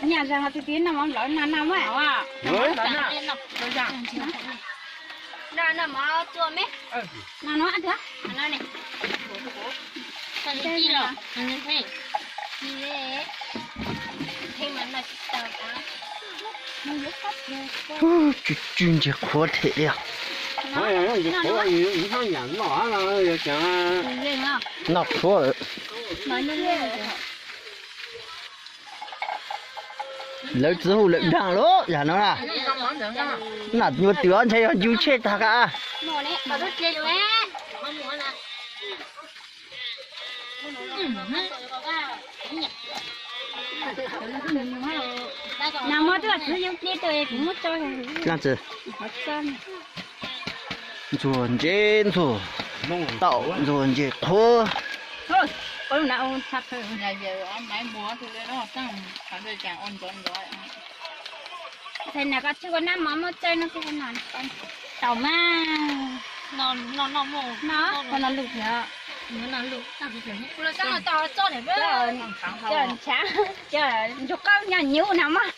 Nyaj zag no tus txiv no mov nplawm no no mas. No no mov tua me. No no tuag. Tsw tsw ntseg qhuav them li os. Noj qhuav. Lawv txiv hu lawm dag lawm yam no na. Nam nyuag twm ntshai yog ncu tshej tag ka. Nas mov twb txiv yeej plig tau kuv muab tso. Ntxuag ntse ntxuag taum ntxuag ntse qhuav. Tau mas. No, no lus thiab. Ntshaav, ntsuag qaub nyuj nyuj na mog.